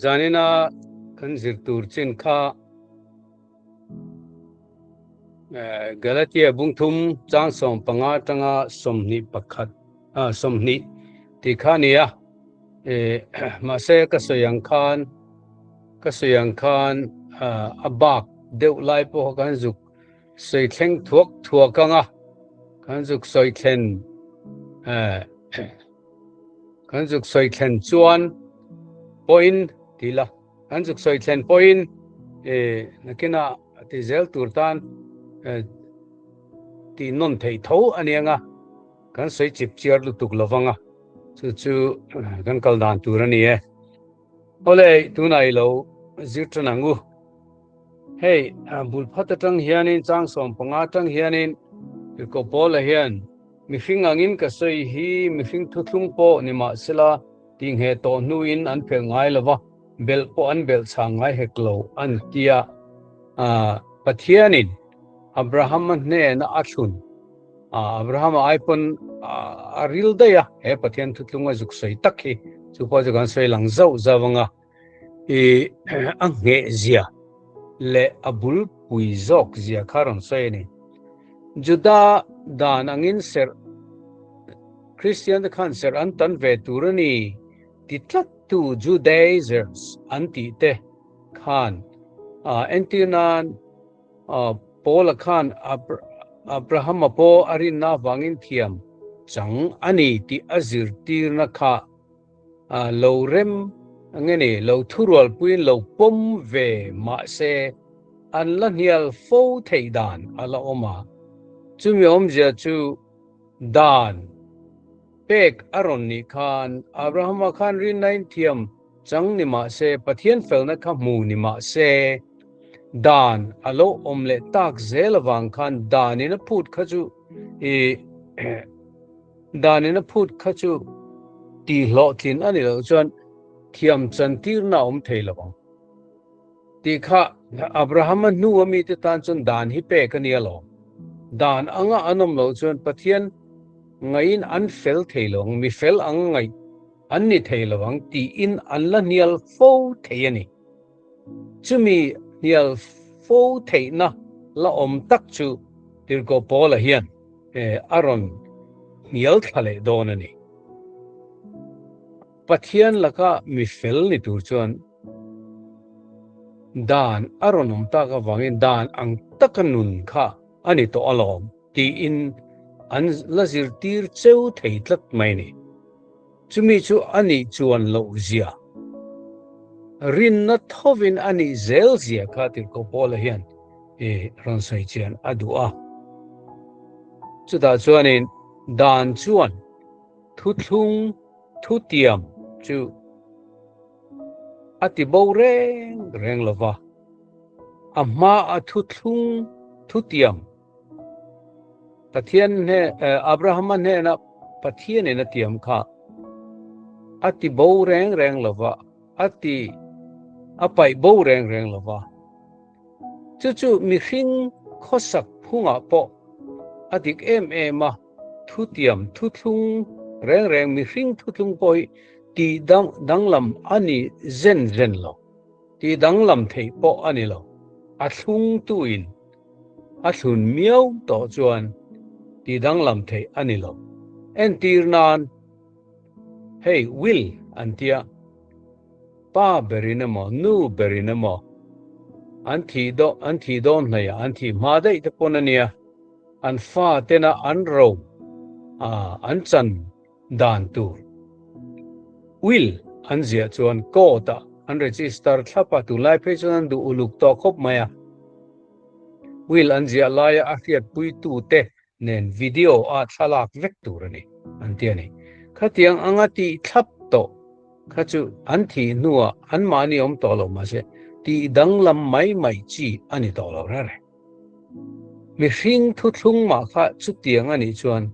Zanina kan zir tur chin kha Galatia bungthum chang 15 atanga 21 20 tih kha a ni a. Mahse ka sawi ang khan ka sawi ang khan a bak deuh lai pawh kha kan zuk sawi thleng thuak thuak ang a, kan zuk sawi thlen Kan zuk sawi thlen chuan pawhin ti la, kan zuk sawi thlen pawhin nakinah ti zel tur tan tih nawn theih tho a ni ang a, kan sawi chip chiar lutuk lo vang a, chu chu kan kal dan tur a ni e. Awle, tunah i lo zir tan ang u. Hei, bul phat atang hianin chang 15 atang hianin Tirhkoh Paula hian Mihring angin ka sawi hi mihring thuthlung pawh ni mahsela tingheh tawh hnuin an phelh ngai lo va, belh pawh an belh chhang ngai hek lo an ti a. Pathianin Abrahama hnena a thlun, Abrahama ai pawn a ril daih a, he Pathian thuthlung a zuk sawi tak hi chu pawh chu kan sawi lang zauh zauh ang a. I a ngheh zia leh a bul pui zawk zia kha rawn sawi a ni. Juda dan angin serh Kristian te khan serh an tan ve tur a ni ti tlat tu Judaizers an tih te khan entir nan Paula khan Abrahama pawh a rinna avangin thiam chang a ni tih a zirtirna kha Lo rem nge ni, lo thurualpuiin lo pawm ve mahse an la hnial fo theih dan a la awm a. Chumi awmzia chu dan pek a rawn nih khan Abrahama khan rinna in thiam chang ni mahse, Pathian felna kha hmu ni mahse, dan a lo awm leh tak zel avang khan danin a phut kha chu i Danin a phut kha chu tih hlawhtlin a ni loh chuan thiam chantirna a awm thei lo ang. Tih kha Abrahama hnua mite tan chuan dan hi pek a ni alawm. Dan anga an awm loh chuan Pathian ngaihin an fel thei lo ang, mi fel ang ngaih an ni thei lo ang tiin an la hnial fo thei a ni. Chumi hnial fo theihna la awm tak chu Tirhkoh Paula hian a rawn hnial thla leh dawn a ni. Pathian laka mi fel ni tur chuan dan a rawn awm tak avangin dan ang taka nun kha a ni tawh alawm tiin an la zirtir cheu thei tlat mai a ni. Chumi chu a nih chuan loh zia, rinna thovin a nih zel zia kha Tirhkoh Paula hian i rawn sawi chian a duh a. Chutah chuanin dan chuan thuthlung thutiam chu a ti bo reng reng lo va, a hmaa thuthlung thutiam Pathian hne Abrahama hnena Pathianin a tiam kha a ti bo reng reng lo va, a ti a paih bo reng reng lo va. Chu chu mihring khawsak phungah pawh a dik em em a, thutiam thuthlung reng reng mihring thuthlung pawh hi tih danglam a ni zen zen lo, tih danglam theih pawh a ni lo, a thlungtuin a thlun miau tawh chuan tih danglam theih a ni lo. Entir nan, hei will an tia, pa berin emaw nu berin emaw an thih daw an thih dawn hnaih ah an thih hma daih te pawn a nia, an fa tena an ro a an chan dan tur will an ziah chuan court ah an register thlap a, tunlai phei chuan an duh uluk tawh khawp mai a, will an ziah laia a hriatpuitu te nen video a thlalak vek tur a ni an ti a ni. Khatiang anga tih thlap tawh kha chu an thih hnuah anmahni awm tawh lo mahse tih danglam mai mai chi a ni tawh lo reng reng. Mihring thuthlung mah kha chutiang a nih chuan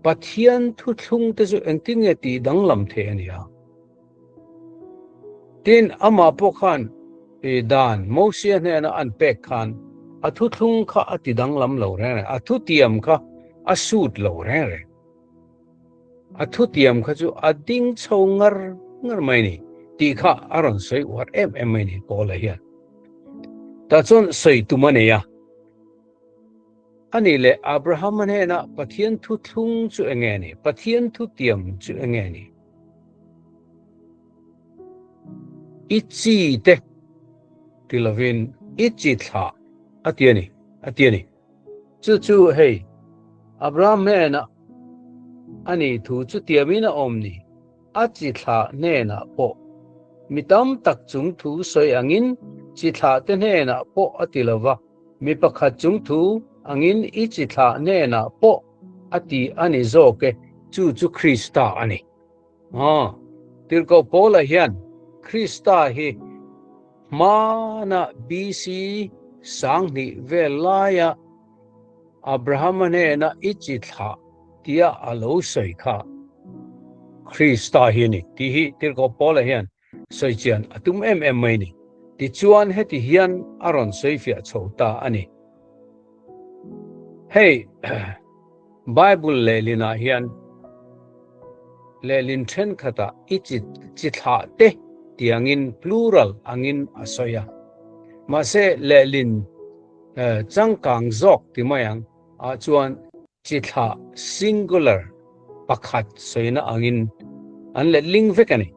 Pathian thuthlung te chu engtin nge tih danglam thei a ni a? Tin, amah pawh khan dan Mosia hnena an pek khan a thuthlung kha a ti danglam lo reng reng, a thutiam kha a sut lo reng reng. A thutiam kha chu a ding chho ngar ngar mai a ni. Tih kha a rawn sawi uar em em mai ni Paula hian. Tah chuan sawi tum a nei a. A nih leh Abrahama hnenah Pathian thu thlung chu eng nge ni? Pathian thu tiam chu eng nge ni? I chi te ti lovin i chi thlah a ti a ni, a ti a ni. Chu chu hei Abraham hnenah a nih thu chu tiamin a awm ni. A chi thlah hnenah pawh mi tam tak chung thu sawi angin chi thlah te hnenah pawh a ti lo va, mi pakhat chung thu angin i chi thlah hnenah pawh a ti a ni zawk e, chu chu Krista a ni. Aw, Tirhkoh Paula hian Krista hi hmana BC 2000 vel laia Abrahama hnena i chi thlah tia a lo sawi kha Krista hi a ni tih hi Tirhkoh Paula hian sawi chian a tum em em mai a ni. Tichuan heti hian a rawn sawi fiah chho ta a ni. Hei Bible lehlinah hian lehlin thenkhatah i chi chi thlah te tiangin plural angin a sawi a. Mahse lehlin Changkang zawk ti mai ang ah chuan chi thlah singular pakhat sawina angin an let ling vek a ni.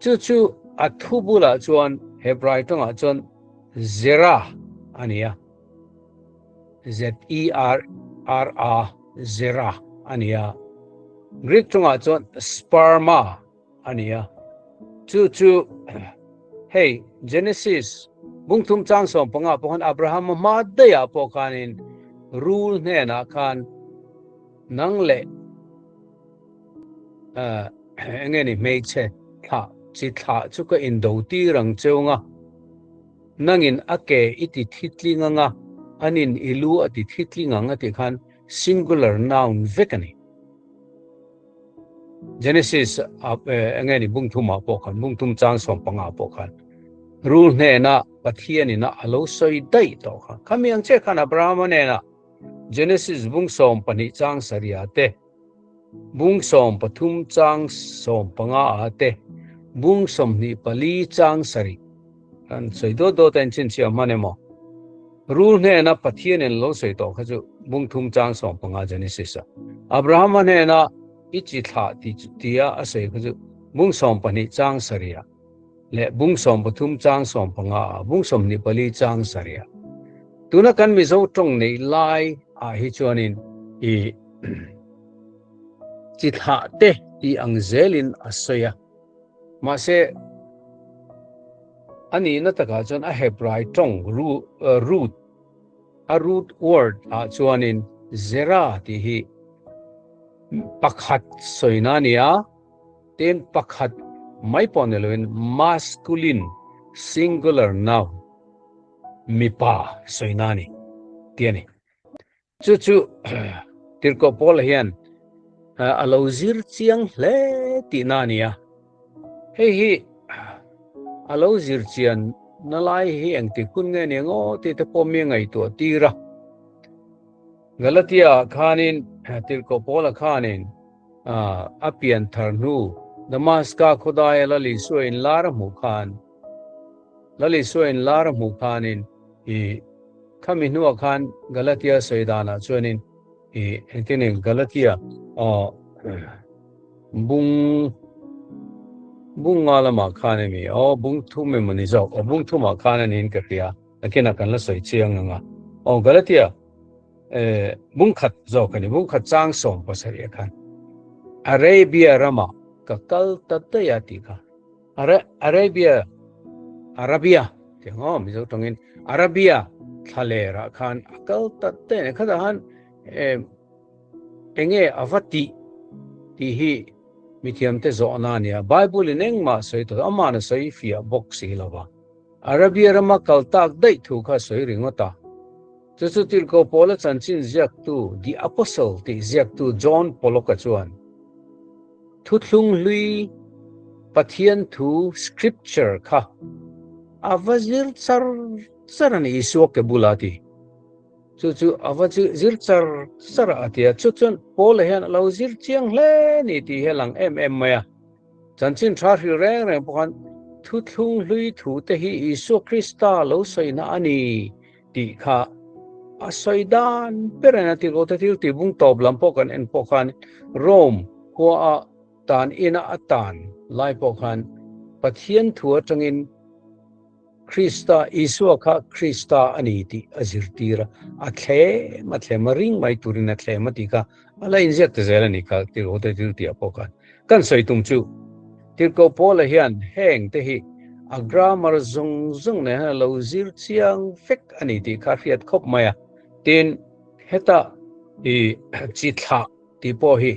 Chu chu a thu bulah chuan Hebrai tawngah chuan Zerah a ni a, Z-E-R-R-A, Zerah a ni a. Greek tawngah chuan sperma a ni a. Chu chu hei Genesis bung thum chang 15 pawh khan Abraham-a hma daihah pawh khanin rul hnenah khan nang leh eng nge ni hmeichhe thlah chi thlah chu ka indo tir ang cheu nga, nangin a ke i ti thitling anga anin i lu a ti thitling ang a tih khan singular noun vek a ni. Genesis a enge ni bung thumah pawh khan bung thum chang 15 pawh khan rul hnena Pathian ina a lo sawi daih tawh kha. Khami ang che khan Abrahama hnena Genesis bung 12 chang 7 te bung 13 chang 15 te bung 24 chang 7 kan sawi dawt dawt a inchhinchhiah hman emaw Rul hnena Pathian in lo sawi tawh kha chu bung thum chang 15 Genesis a. Abrahama hnena i chi thlah ti tia a sawi kha chu bung 12 chang 7 leh bung 13 chang 15 a bung 24 chang 7. Tuna kan Mizo tawng nei lai ah hi chuanin i chi thlah te ti ang zelin a sawi a. Mahse, a nihna takah chuan a Hebrai tawng root, a root word ah chuanin Zerah tih hi pakhat sawina a ni a, tin pakhat mai pawh ni loin masculine singular noun, mipa sawina a ni tih a ni. Chu chu Tirhkoh Paula hian a lo zir chiang hle tihna a ni a. Hei hi a lo zir chian na lai hi engtik hun nge ni ang aw tih te pawh mi a ngaihtuah tir a. Galatia ah khanin Tirhkoh Paula khanin a pian thar hnu Damaska khawdaia Lal Isua inlar a hmuh khan Lal Isua inlar a hmuh khanin i Khami hnuah khan Galatia sawi danah chuanin i engtin nge Galatia aw bung bung nga lamah khan emi aw bung thum emaw ni zawk aw bung thumah khan a niin ka hria nakinah kan la sawi chiang ang a aw Galatia eh bung khat zawk a ni bung khat chang 17 khan Arabia ramah ka kal ta daih a tih kha. Arabia, Arabia tih ang aw Mizo tawngin Arabia thlalerah khan a kal ta te a khatah khan eng nge a va tih tih hi mithiamte zawhna a ni a, Bible in engmah sawi tawh ama'n a sawi fiah bawk si lo va, Arabia rama kal tak daih thu kha a sawi ringawt a. Chu chu Tirhkoh Paula chanchin ziaktu The Apostle tih ziaktu John Pollock-a chuan, Thuthlung hlui Pathian thu Scripture kha a va zir char char a ni Isua ke bula ti. Chu chu a va zir char char a ti a. Chu chuan Paula hian a lo zir chiang hle ni tih hi a lang em em mai a. Chanchin tha hril reng reng pawh khan Thuthlung hlui thute hi Isua Krista lo sawina a ni tih kha a sawi dan ber a ni. Tirhkohte thil tih bung tawp lam pawh kan en pawh khan Rome khua a tan ina a tan lai pawh khan Pathian thu atangin Krista, Isua kha Krista a ni tih a zirtir a, a thlem a thlem a, ring mai turin a thlem a tih kha a la inziak ta zel a ni kha Tirhkohte thil tih ah pawh khan. Kan sawi tum chu Tirhkoh Paula hian heng te hi a grammar zawng zawng nen hian a lo zir chiang vek a ni tih kha a hriat khawp mai a. Tin, heta i chi thlah tih pawh hi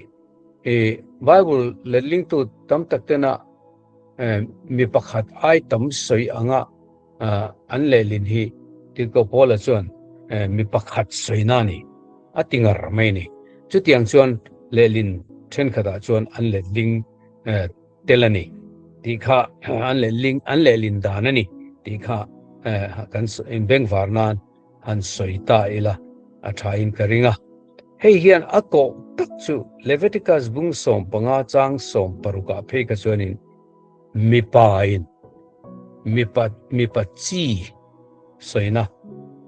i Bible letlingtu tam tak tena Mi pakhat ai tam sawi anga an lehlin hi Tirhkoh Paula chuan mi pakhat sawina a ni a ti ngar mai a ni. Chutiang chuan lehlin thenkhatah chuan an letling tel a ni tih kha an letling an lehlin dan a ni tih kha kan inbengvar nan han sawi ta ila a thain ka ring a. Hei hian a kawh tak chu Leviticus bung 15 chang 16 ah phei kha chuanin mipa in mipa mipa chi sawina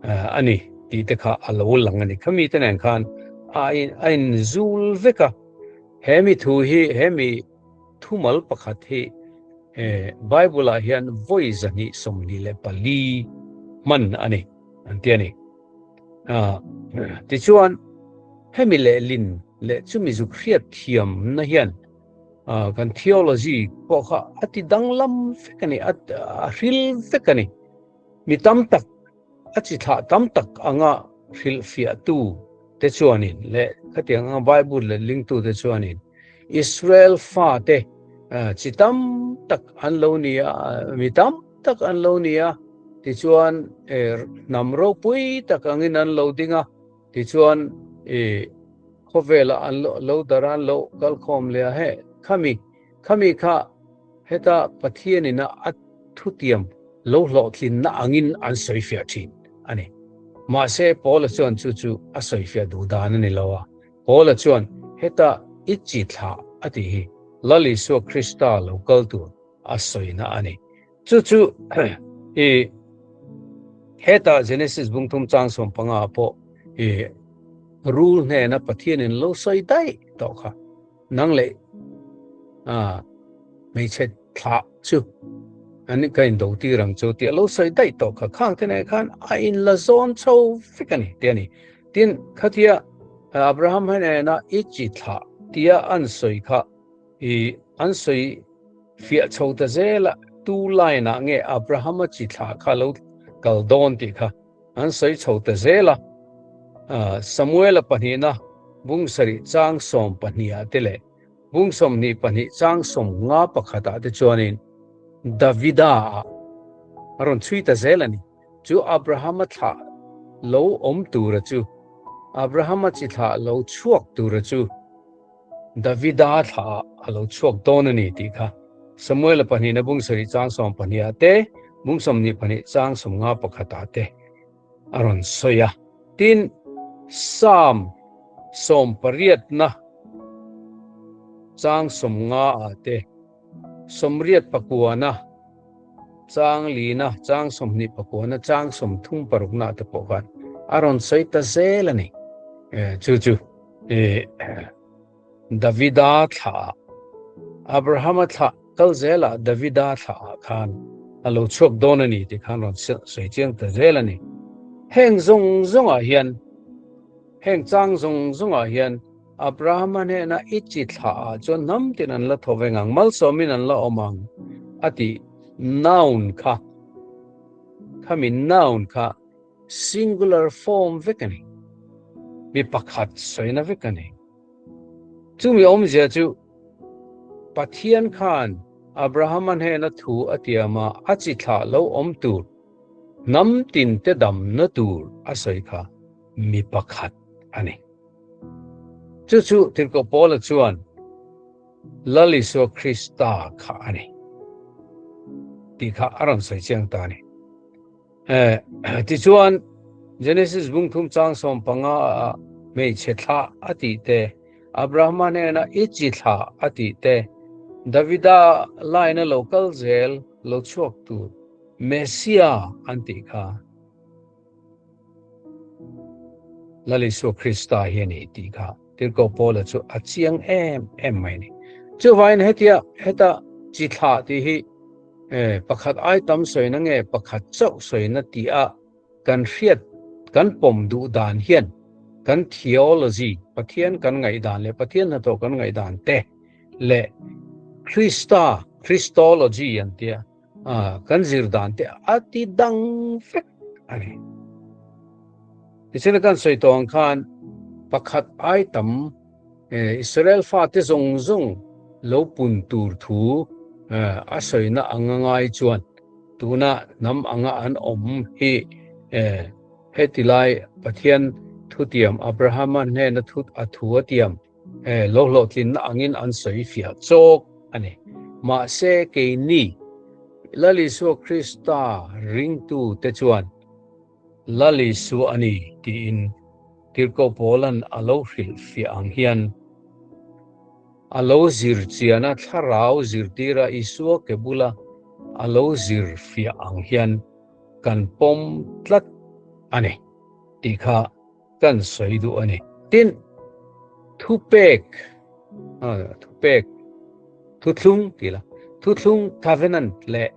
a ni tih te kha a lo lang a ni. Khami te nen khan a in a inzul vek a. He mi thu hi he mi thumal pakhat hi Bible ah hian vawi 224 hman a ni an ti a ni. Tichuan, hemi lehlin leh chumi zuk hriat thiamna hian kan theology pawh kha a ti danglam vek a ni, a hril vek a ni. Mi tam tak, a chi thlah tam tak anga hrilhfiahtu te chuanin leh khatiang anga Bible lehlingtu te chuanin Israel fate chi tam tak an lo ni a, mi tam tak an lo ni a, tichuan hnam ropui tak angin an lo ding a, tichuan khawvelah an lo darh a, an lo kalkhawm leh a, he khami khami kha heta Pathianin a thutiam lo hlawhtlinna angin an sawifiah thin a ni. Mahse Paula chuan chu chu a sawifiah duh dan a ni lo a, Paula chuan heta i chi thlah a tih hi Lal Isua Krista lo kal tur a sawina a ni. Chu chu i heta Genesis bung thum chang 15 pawh i rul hnena Pathianin lo sawi daih tawh kha. Nang leh a hmeichhe thlah chu an ka in do tir ang chu tih a lo sawi daih tawh kha. Khang te nen khan a in la zawn chho vek a ni tih a ni. Tin, khatia Abraham hnena i chi thlah tia an sawi kha i an sawi fiah chho ta zel a, tu line ah nge Abraham-a chi thlah kha lo kal dawn tih kha an sawi chho ta zel a. Samuel-a pahnihna bung sarih chang 12 ah te leh bung 22 chang 51 ah te chuanin Davida ah a rawn chhui ta zel a ni. Chu Abraham-a thlah lo awm tura chu, Abraham-a chi thlah lo chhuak tura chu, Davida thlah ah a lo chhuak dawn a ni tih kha Samuel-a pahnihna bung sarih chang 12 ah te, bung 22 chang 51 ah te a rawn sawi a. Tin, Psalm 80 na chang 50 ah te, 89 na chang 4 na chang 29 na chang 36 na te pawh khan a rawn sawi ta zel a ni. Chu chu Davida thlah ah, Abrahama thlah kal zelah Davida thlah ah khan a lo chhuak dawn a ni tih khan rawn sawi chiang ta zel a ni. Heng zawng zawngah hian, heng chang zawng zawngah hian Abrahama hnena i chi thlah ah chuan hnam tin an la thaw veng ang, malsawmin an la awm ang a tih noun kha, khami noun kha singular form vek a ni. Mi pakhat sawina vek a ni. Chumi awmzia chu Pathian khan Abrahama hnena thu a tiam a, a chi thlah lo awm tur, hnam tin te damna tur a sawi kha mi pakhat a ni. Chu chu Tirhkoh Paula chuan Lal Isua Krista kha a ni tih kha a rawn sawi chiang ta a ni. Tichuan, Genesis bung thum chang 15 ah hmeichhe thlah a tih te, Abrahama hnena i chi thlah a tih te, Davida line a lo kal zel lo chhuak tur Messia an tih kha Lal Isua Krista hi a ni tih kha Tirhkoh Paula chu a chiang em em mai a ni. Chuvangin hetia heta chi thlah tih hi pakhat ai tam sawina nge pakhat chauh sawina tih a kan hriat kan pawm duh dan hian kan theology, Pathian kan ngaihdan leh Pathian hnathawh kan ngaihdan te leh Krista, Christology an tia, kan zir dan te a ti dang vek a ni. Tichuan kan sawi tawh ang khan pakhat ai tam Israel fate zawng zawng lo pun tur thu a sawina anga ngai chuan tuna hnam anga an awm hi heti lai Pathian thutiam Abrahama hnena thu a thu a tiam lo hlawhtlinna angin an sawi fiah chawk a ni. Mahse keini Lal Isua Krista ringtute chuan Lal Isua a ni tiin Tirhkoh Paula'n a lo hrilhfiah ang hian a lo zir chiana thlarau zirtira Isua ke bula a lo zir fiah ang hian kan pawm tlat a ni tih kha kan sawi duh a ni. Tin, thupek, thupek, thuthlung tih la, thuthlung covenant leh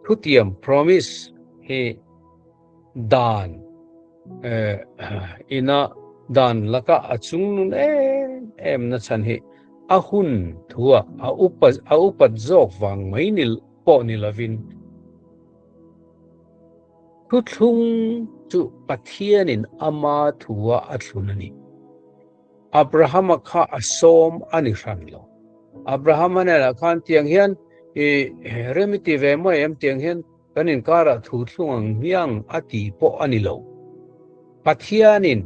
thutiam promise hi dan ina dan laka a chungnun em em na chhan hi a hun thua a upa a upat zawk vang mai ni pawh ni lovin Thuthlung chu Pathianin ama thua a thlun a ni. Abrahama kha a sawm a ni hran lo. Abrahama hnenah khan tiang hian i rem i ti ve mai em tiang hian kan inkarah thuthlung ang hmiang a ti pawh a ni lo. Pathianin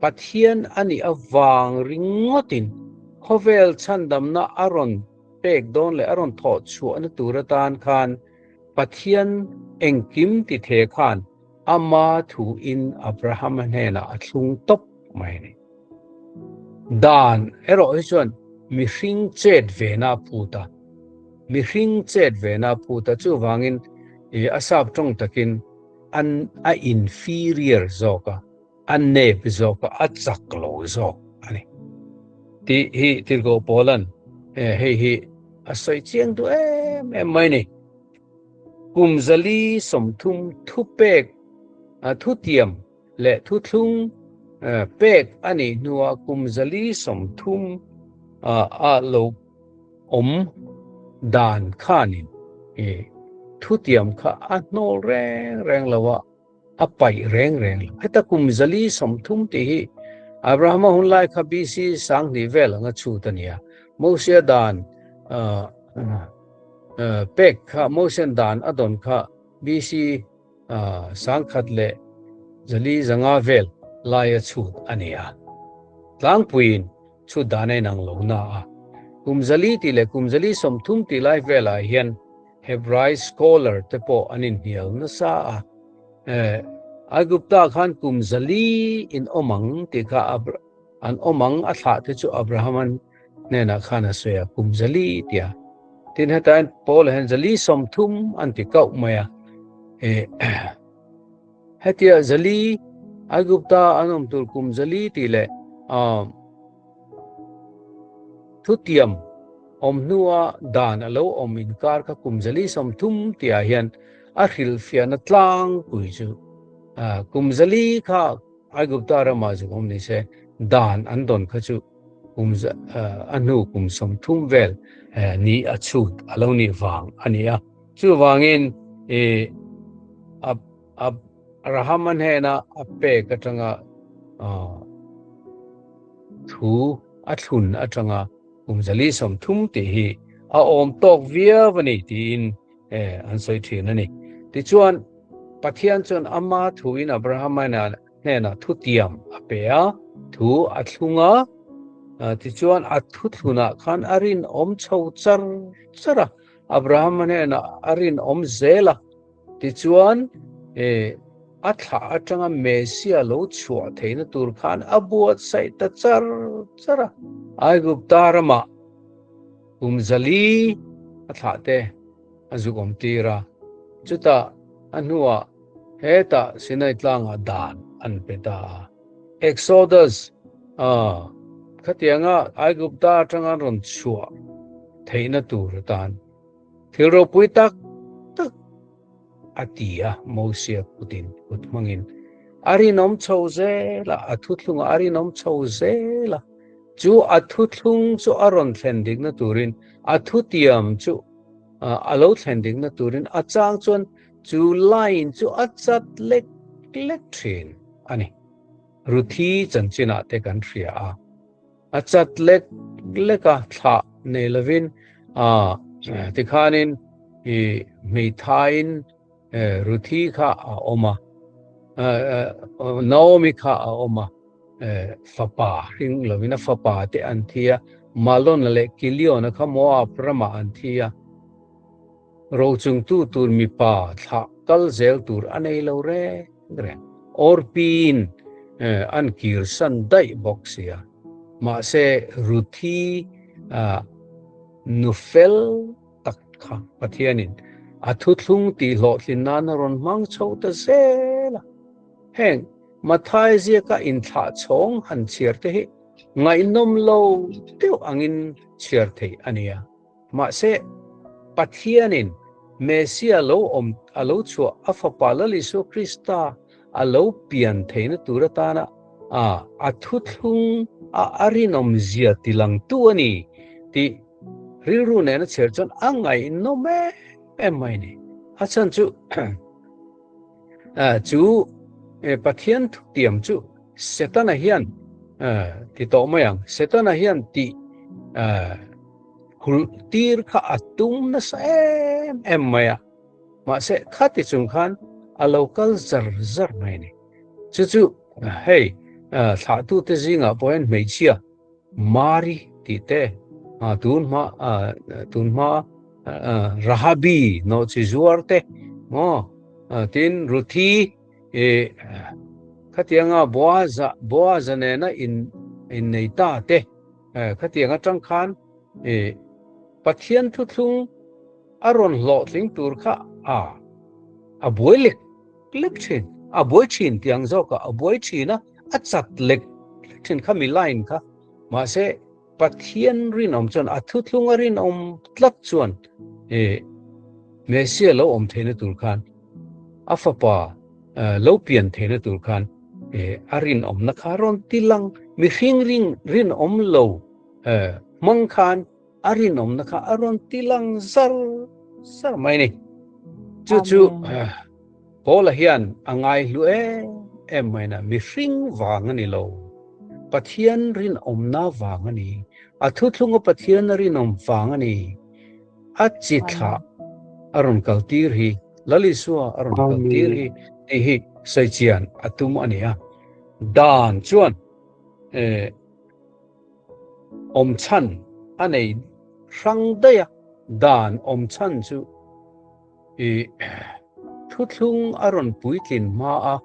Pathian a nih avang ringawtin khawvel chhandamna a rawn pek dawn leh a rawn thawh chhuahna tur atan khan Pathian engkim ti the khan ama thu in Abrahama hnenah a thlung tawp mai a ni. Dan erawh hi chuan mihring chet vena a phut a, mihring chet vena a phut a, chuvangin a sap tawng takin an a inferior zawk a, a nep zawk a, a chak lo zawk a ni. Tih hi Tirhkoh Paula'n hei hi a sawi chiang duh em em mai a ni. Kum 130 thupek thutiam leh thuthlung pek a nih hnuah kum 130 a lo awm dan khanin thutiam kha a hnawl reng reng lo a, a paih reng reng lo. Heta kum 130 tih hi Abrahama hun lai kha BC 2000 vel anga chhut a ni a. Mosia dan pek kha Mosian dan a dawn kha BC 1405 vel lai a chhut a ni a. Tlangpuiin chhut dan a inang lo na a. Kum 400 tih leh kum 130 tih lai velah hian Hebrai scholar te pawh an inhnial nasa a, Aigupta khan kum 400 in awm ang tih kha an awm ang a thlah te chu Abrahaman hnenah khan a sawi a, kum 400 tia. Tin hetain Paul hian 130 an ti kauh mai a. Hetia 400 Aigupta an awm tur kum 400 tih leh Thutiam awm hnua dan a lo awm inkar kha kum 430 tihah hian a hrilhfiahna tlangpui chu kum 400 kha Aigupta ramah zuk awm ni se dan an dawn kha chu kum a hnu kum 30 vel ni a chhut a lo nih vang a ni a. Chuvangin Abrahama hnena a pek atanga Thu a thlun atanga kum 430 tih hi a awm tawk viau a ni tiin an sawi thin a ni. Tichuan, Pathian chuan ama thuin Abrahama hnenah thutiam a pe a, thu a thlung a, tichuan a thuthlunah khan a rinawm chho char char a, Abrahama hnenah a rinawm zel a. Tichuan, a thlah atanga Messia lo chhuah theihna tur khan a buatsaih ta char char a. Aigupta ramah kum 400 a thlah te a zuk awm tir a. Chutah a hnuah hetah Sinai tlangah dan an pe ta a. Exodus, a khatianga Aigupta atanga an rawn chhuah theihna tur atan thil ropui tak tak a ti a, Mosia kutin kut hmangin a rinawm chho zel a, a thuthlungah a rinawm chho zel a. Chu a thuthlung chu a rawn thlen dikna turin, a thutiam chu a lo thlen dikna turin a chang chuan chu line chu a chat lek lek thin a ni. Ruthi chanchinah te kan hria a, a chat lek lek a, thlah nei lovin tikhanin i hmeithaiin Ruthi kha a awm a, Naomi kha a awm a, fapa hring lovin a fapa te an thi a, Malona leh Kiliona kha Moab ramah an thi a, rochungtu tur mipa thlah kal zel tur a nei lo reng reng. Orpiin an kirsan daih bawk sia. Mahse Ruthi nu fel tak kha Pathianin a thuthlung tihhlawhtlin nan a rawn hmang chho ta zel a. Heng Mathai ziaka inthlah chhawng han chhiar te hi ngaihnawm lo deuh angin chhiar theih a ni a. Mahse, Pathianin Messia lo awm a lo chhuah a Fapa Lal Isua Krista a lo pian theihna tur atana a a thuthlung a a rinawmzia tilangtu a ni tih rilru nena chhiar chuan a ngaihnawm em em mai a ni. A chhan chu chu Pathian thutiam chu Setana hian ti tawh mai ang, Setana hian tih hulh tir kha a tum nasa em em mai a, mahse khati chung khan a lo kal zar zar mai a ni. Chu chu hei thlahtute zingah pawh hian hmeichhia Mari tih te, tun hma tun hma Rahabi nawhchi zuar te maw tin Ruthi I khatianga Boaza Boaza nena in innei ta te khatiang atang khan i Pathian thuthlung a rawn hlawhtling tur kha a a buai lek lek thin a buai thin tiang zawk a a buai thin a a chat lek lek thin kha mi line kha mahse Pathian rinawm chuan a thuthlung a rinawm tlat chuan e Messia lo awm theihna tur khan a fapa lo pian theihna tur khan e a rinawmna kha rawn ti lang mihring ring rinawm lo hmang khan a rinawmna kha a rawn ti lang zar zar mai ni. Chu chu Paula hian a ngaihlu em em mai na, mihring vang a ni lo, Pathian rinawmna vang a ni, a thuthlunga Pathian a rinawm vang a ni, a chi thlah a rawn kal tir hi, Lal Isua a rawn kal tir hi tih hi sawichian a tum a ni a. Dan chuan eh awm chhan a nei hrang daih a, dan awm chhan chu I thuthlung a rawn puitlin hma a,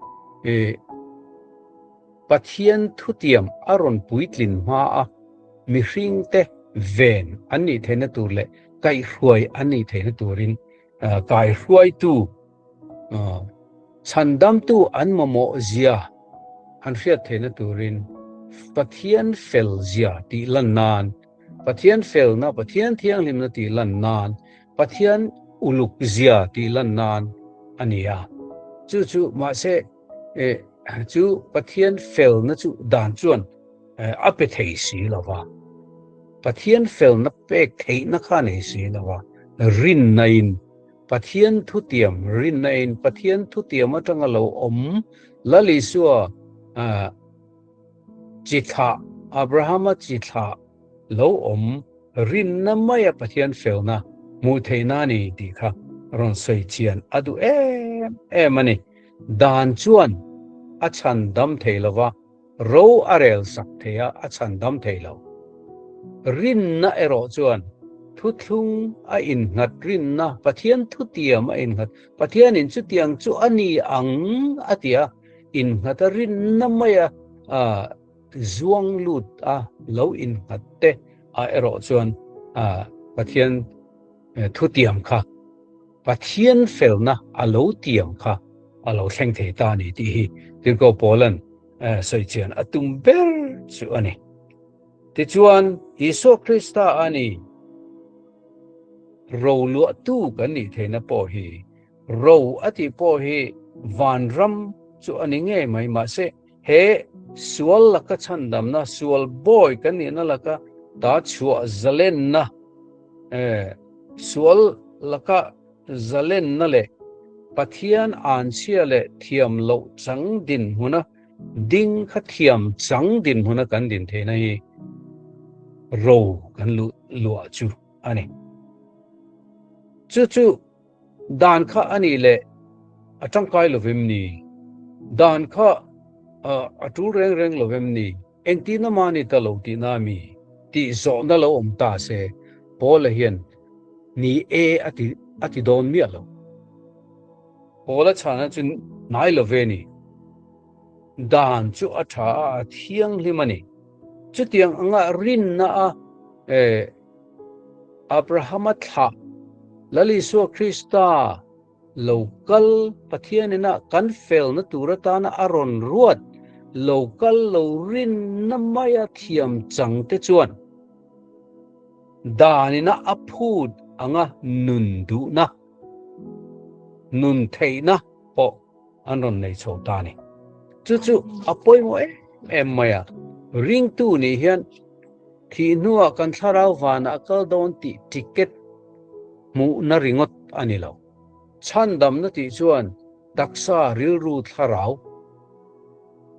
i Pathian thutiam a rawn puitlin hma a, mihringte ven an nih theihna tur leh kaihhruai an nih theihna turin kaihruaitu chhandamtu an mamawh zia an hriat theihna turin Pathian fel zia tih lan nan, Pathian felna, Pathian thianghlimna tih lan nan Pathian uluk zia tih lan nan a ni a. Chu chu mahse chu Pathian felna chu dan chuan a pe thei si lo va. Pathian felna pek theihna kha nei si lo va. Rinna in Pathian thutiam rinna in Pathian thutiam atanga lo awm Lal Isua chi thlah Abrahama chi thlah lo awm Rinna maia Pathian felna hmuh theihna a ni tih kha rawn sawi chian a duh em em a ni. Dan chuan a chhan dam thei lo va, ro a rel sak thei a, a chhan dam thei lo. Rinna erawh chuan thuthlung a innghat rinna, Pathian thutiam a innghat, Pathianin chutiang chu a ni ang a ti a, innghat a rinna maia Zuang lut a lo innghat te ah erawh chuan Pathian thutiam kha Pathian felna a lo tiam kha a lo thleng thei ta a ni tih hi Tirhkoh Paula'n sawi chian a tum ber chu a ni. Tichuan, Isua Krista a ni roluahtu kan nih theihna pawh hi, ro a tih pawh hi vanram chu a ni ngei mai, mahse he sual laka chhandamna, sual bawi kan nihna laka ta chhuah zalenna, sual laka zalenna leh Pathian anchhia leh thiam loh chang dinhmuna ding kha thiam chang dinhmuna kan din theihna hi ro kan luh luah chu a ni. Chu chu dan kha a nih leh a tangkai lovem ni? Dan kha a tul reng reng lovem ni? Engtin a mahni ta lo tihna a mi? Tih zawhna lo awm ta se, Paula hian ni e a ti a ti dawn miah lo. Paula chhana chu hnai lo ve ni. Dan chu a tha a, a thianghlim a ni. Chutiang anga rinna a eh Abrahama thlah Lal Isua Krista Lo kal Pathianina kan felna tur atana a rawn ruat lo kal lo rinna maia thiam chang te chuan danina a phut anga nun duhna, nun theihna pawh an rawn nei chho ta a ni. Chu chu a pawimawh em em mai a, ringtu nih hian thih hnuah kan thlarau vanah a kal dawn tih ticket hmuhna ringawt a ni lo. Chhandamna tih chuan taksa rilru thlarau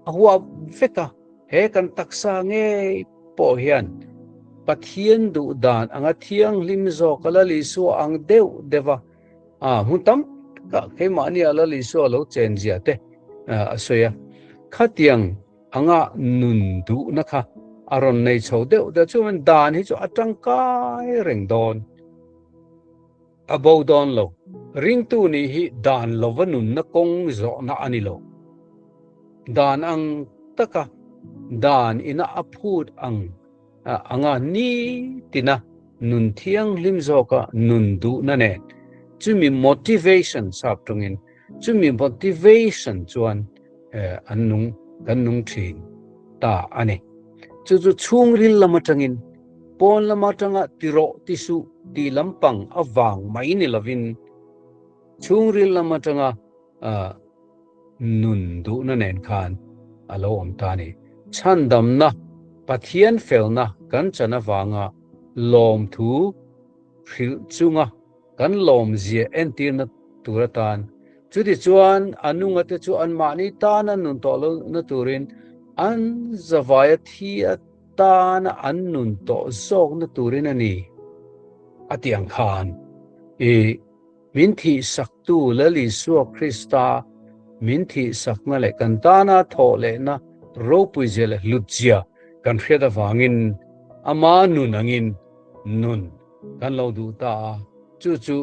a huap vek a, he kan taksa ngei pawh hian Pathian duh dan anga thianghlim zawk a Lal Isua ang deuh deuh a, a hmun tam takah keimahnia Lal Isua lo chen zia te a sawi a. Khatiang anga nun duhna kha a rawn nei chho deuh deuh chuan dan hi chu a tangkai reng dawn. A bo dawn lo. Ringtu nih hi dan lova nunna kawng zawhna a ni lo. Dan ang taka dan ina a phut ang anga nitina nun thianghlim zawka nun duhna nen chumi motivation sap tawngin chumi motivation chuan an nung kan nung thin ta a ni. Chu chu chhungril lam atangin pawn lam atanga tirawh tisuh tih lampang avang mai ni lovin chhungril lam atanga nun duhna nen khan a lo awm ta a ni. Chhandamna, Pathian felna kan chan avanga lawmthu hrilh chunga kan lawmzia entirna tur atan chutichuan a nungate chu anmahni tana nun tawh lohna turin an zavaia thi atana an nun tawh zawkna turin a ni a tih ang khan i Min thihsaktu Lal Isua Krista min thihsakna leh kan tana thawh lehna ropuizia leh hlutzia kan hriat avangin ama nun angin nun kan lo duh ta a, chu chu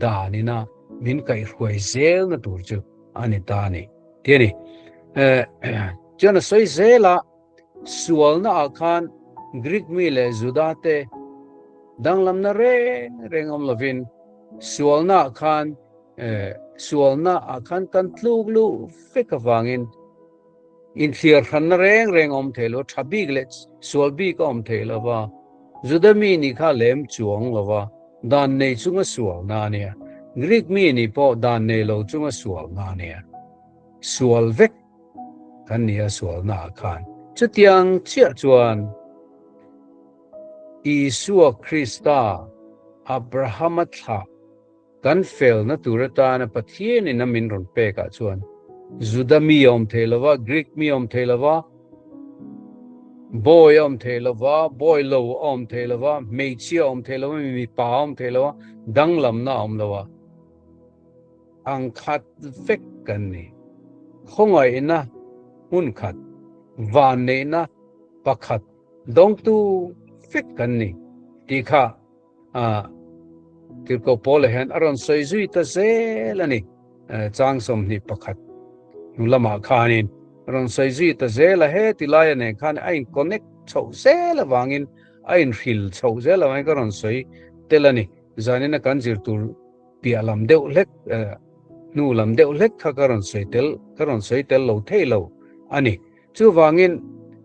danina min kaihhruai zelna tur chu a ni ta a ni tih a ni. Chuan a sawi zel a. Sualna ah khan Greek mi leh Juda te danglamna reng reng awm lovin sualna ah khan sualna ah khan kan tluk luh vek avangin inthliar hranna reng reng awm thei lo, tha bik leh sual bik a awm thei lo va, Juda mi nih kha lem chuang lo va, dan nei chunga sualna a nia, Greek mi nih pawh dan nei lo chunga sualna a nia, sual vek. Kan nia sualna ah khan chutiang chiah chuan Isua Krista Abrahama thlah kan felna tur atana Pathianin a min rawn pek ah chuan Juda mi a awm thei lova, Greek mi a awm thei lova, Bawi a awm thei lova, bawi lo a awm thei lova, hmeichhia a awm thei lova, mipa a awm thei lova, danglamna a awm lova. Ang khat vek kan ni. Khawngaihna hmun khat, vanneihna pakhat dawngtu vek kan ni tih kha Tirhkoh Paula hian a rawn sawi zui ta zel a ni. Chang 21 hnu lamah khanin a rawn sawi zui ta zel a, heti laia nen khan a in connect chhoh zel avangin a inhril chhoh zel avangin ka rawn sawi tel a ni. Zanina kan zir tur. piah lam deuh hlek hnu lam deuh hlek kha ka rawn sawi tel ka rawn sawi tel lo thei lo a ni. Chuvangin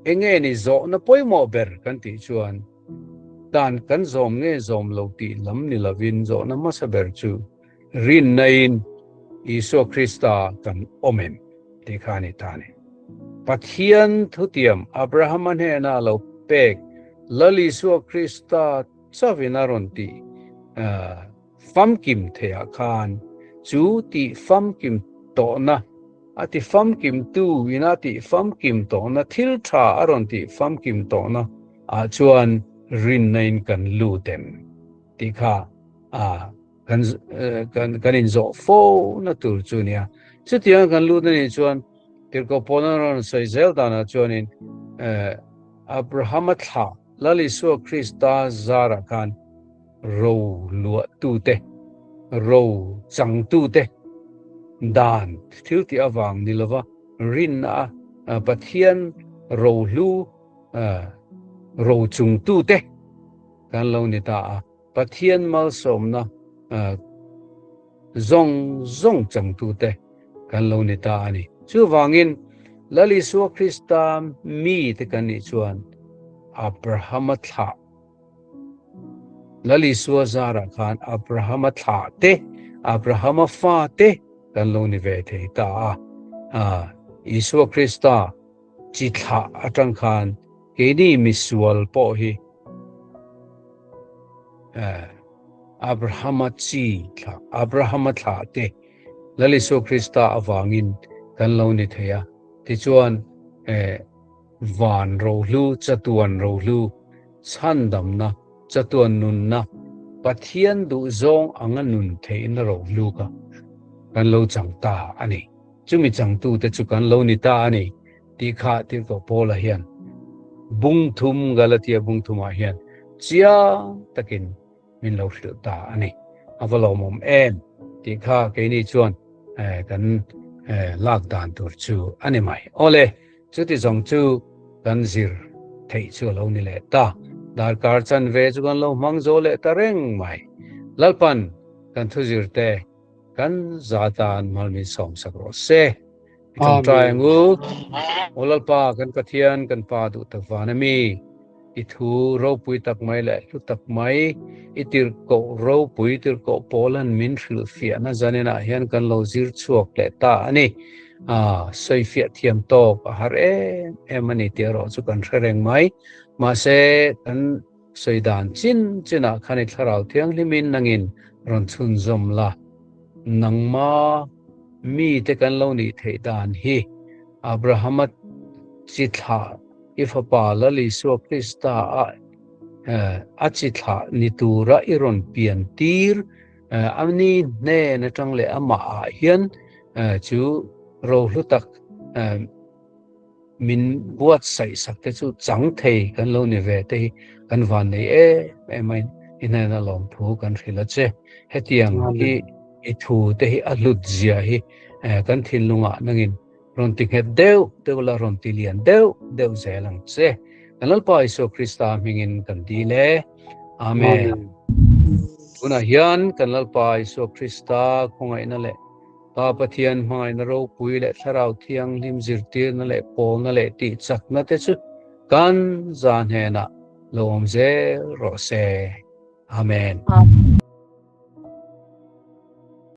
enge ni zawhna pawimawh ber kan tih chuan dan kan zawm nge zawm lo tih lam ni lovin zawhna hmasa ber chu rinnain Isua Krista kan awm em tih kha a ni ta a ni. Pathian thutiam Abrahama hnena lo pek Lal Isua Krista chauhin a rawn tih famkim theiah khan chu tih famkim tawhna, a ti famkim tu ina tih famkim tawhna, thil tha a rawn tih famkim tawhna ah chuan rinna in kan lut em tih kha a kan kan kan inzawh fo na tur chu nia. Chutiang kan lut anih chuan Tirhkoh Paula rawn sawi zel danah chuanin Abrahama thlah Lal Isua Krista zarah khan ro luahtute, ro changtute dan thil tih avang ni lova rinna a Pathian rohlu ro chungtute kan lo ni ta a, Pathian malsawmna zawng zawng changtute kan lo ni ta a ni. Chuvangin Lal Isua Krista mite kan nih chuan Abrahama thlah Lal Isua zarah khan Abrahama thlah te, Abrahama fa te kan lo ni ve thei ta a. A, Isua Krista chi thlah atang khan keini misual pawh hi Abrahama chi thlah, Abrahama thlah te Lal Isua Krista avangin kan lo ni thei a. Tichuan, Van rohlu, chatuan rohlu, chhandamna, chatuan nunna, Pathian duhzawng anga nun theihna rohlu kha kan lo chang ta a ni. Chumi changtute chu kan lo ni ta a ni tih kha Tirhkoh Paula hian bung thum, Galatia bung thumah hian chiang takin min lo hrilh ta a ni. A va lawmawm em tih kha keini chuan kan lak dan tur chu a ni mai. Awle, chuti zawng chu kan zir theih chu a lo ni leh ta. Darkar chanve chu kan lo hmang zo leh ta reng mai. Lalpan kan thu zir te kan za tan malmin sawmsak rawh se. I tawngtai ang u. Aw Lalpa kan Pathian kan Pa duh tak van a mi. I thu ropui tak mai leh hlu tak mai i tirhkoh ropui tirhkoh Paulan min hrilhfiahna zaninah hian kan lo zir chhuak leh ta a ni. A sawifiah thiam tawk a har em em a ni tih erawh chu kan hre reng mai. Mahse kan sawi dan chin chinah khan i thlarau thianghlimin nangin rawn chhunzawm la. Nangma mite kan lo nih theih dan hi Abrahama chi thlah I fapa Lal Isua Krista a a chi thlah ni tura i rawn pian tir a ni hnen atang leh amah ah hian chu rohlu tak min buatsaih sak te chu chang thei kan lo ni ve te hi kan van nei em em a i hnena lawmthu kan hrilh a che. Hetiang hi i thu te hi a hlut zia hi kan thinlungah nangin Rawn ti nghet deuh deuh la, rawn ti lian deuh deuh zel ang che. Kan Lalpa Isua Krista hmingin kan dil e. Amen. Tunah hian kan Lalpa Isua Krista khawngaihna leh Pa Pathian hmangaihna ropui leh Thlarau Thianghlim zirtirna leh pawlna leh tihchakna te chu kan za hnenah lo awm zel rawh se. Amen. Amen.